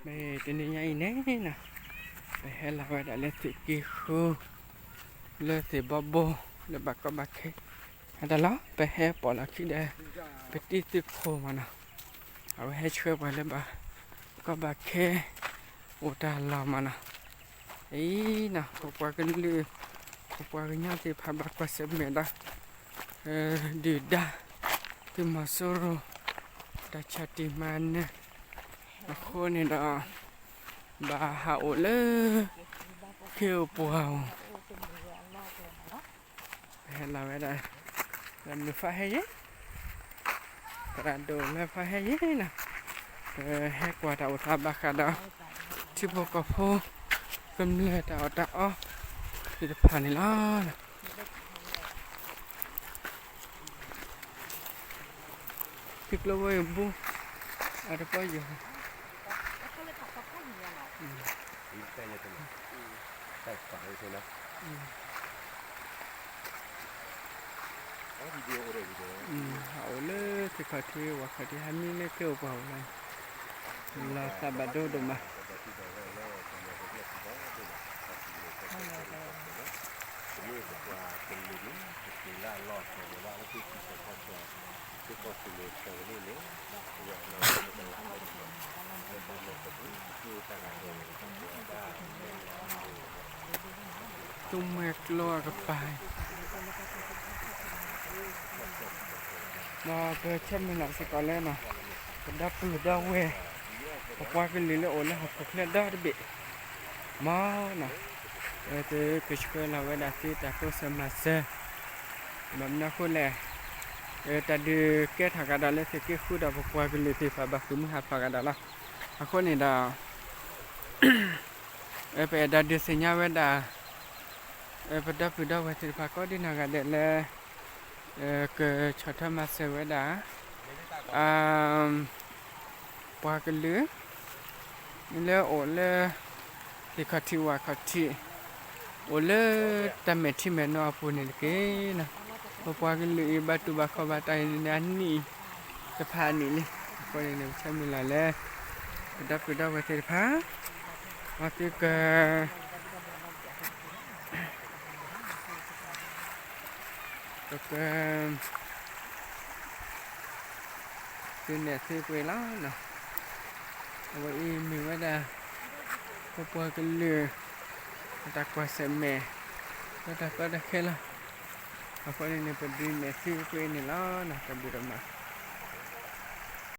မ့ၢ်တနံၤညါအံၤန့ၣ်နီၤ, ပဟဲလီၤဝဲဒၣ်လၢသုးက့ဃု, လၢသ့ၣ်ဘီဘိ, လၢဘၣ်ကီဘၣ်ခဲ, အတၢ်လီၤ ပဟဲပိာ်လီၤခံဒီး ပတံၤသုးခိၣ်မးနီၤ, အဝဲဟဲဆှၢပှၤလၢဘၣ်ကီဘၣ်ခဲ အိၣ်တၢ်လီၢ်မးနီၤ, အံၤနီၤ ပပှၤကလုာ်, ပပှၤကညီသ့ၣ်တဖၣ်ဘၣ်ကွၢ်ဆၢၣ်မဲာ်ဒီး ဒုၣ်ဒါ သုးမီၤစိရိၤ တၢ်ဆါတံၢ်မၤနၢၤ အဃိန့ၣ်ဒီး ဘၣ်ဟးအိၣ်လၢ ခ့အိၣ်ပှၢ်ဧိၤ, ပဟဲလီၤဝဲဒၣ် လၢမုၢ်ဖးဟဲယဲၢ်, သရၣ်ဒိၣ်လၢဖးဟဲယဲၢ်နီၤ, ပဟဲကွၢ်တၢ်အိၣ်သးဘၣ်ဃးဒီး ထံဖိကီၢ်ဖိ ကမျၢၢ်တၢ်အီၣ်တၢ်အီ သ့ၣ်တဖၣ်န့ၣ်လီၤ. ထံကျိဝဲအံၤဘူး အတပီယီၤ ဟးအိၣ်လၢသ့ၣ်ခီၣ်ထံးဝၣ်ခီၣ်ထံး ဟးမံလၢကဲအိၣ်ပှၤအိၣ်လီၤ, လီၤသးဘၣ်ဒိဒိၣ်မး သူမှဲကျိအကပၤ ဒီးပဆၢမုၢ်လၢ်စ့ၢ်ကီးလၢ ပဒီပုၢ်ဒီဝဲၢ် ပပှၤကလုာ်လၢအိၣ်လၢဟီၣ်ခိၣ်ချၢဒီတဘ့ၣ် မ်နီၤ သုကဆှၢလီၤဝဲဒၣ်သုတၢ်တိစၢၤမၤစၢၤ ဘၣ်မနုၤအဃိလဲၣ်, တၢ်ဒုးကဲထီၣ်ကဒီးလၢသုးက့ဃုဒီး ပပှၤကလုာ်သ့ၣ်တဖၣ်ဘၣ်ဃုာ်မုၢ်ဟးဖျိးကဒီးလီၤ. အဃိန့ၣ်ဒီး ပအဲၣ်ဒိးဒုးသ့ၣ်ညါဝဲဒၣ် ပဒီပုၢ်ဒီဝဲၢ်သ့ၣ်တဖၣ်ကိးဒံနီၢ်ဂၤဒဲးလၢ ကဆီၣ်ထွဲမၤစၢၤဝဲဒၣ် ပှၤကလုာ် လၢအိၣ်လၢ သ့ၣ်ခီၣ်ထံးဝၣ်ခီၣ်ထံး အိၣ်လၢတၢ်မဲာ်ထံမဲာ်နိအပူၤန့ၣ်တက့ၢ်. ပပှၤကလုာ်အံၤ ဘၣ်တူၢ်ဘၣ်ခီၣ်ဘၣ်တၢ်အံၤန့ၣ် အနံၣ်တဖၣ်အနံၣ်လံ. အဃိန့ၣ်န့ၣ် ပဆၢမုၢ်လၢ်လၢ ပဒီပုၢ်ဒီဝဲၢ်သ့ၣ်တဖၣ် အသုက ပက သုနဲၣ်သုကွ့လီၤ. အဝဲအံၤမ့ၢ်ဝဲဒၣ် ပပှၤကလုာ် အတၢ်ကွၢ်ဆၢၣ်မဲာ် လၢတၢ်ကီတၢ်ခဲလီၤ. အဃိန့ၣ်န့ၣ် ပဒုးနဲၣ်သုကွ့န့ၣ်လီၤ. တၢ်ဘျုးဒိၣ်မး.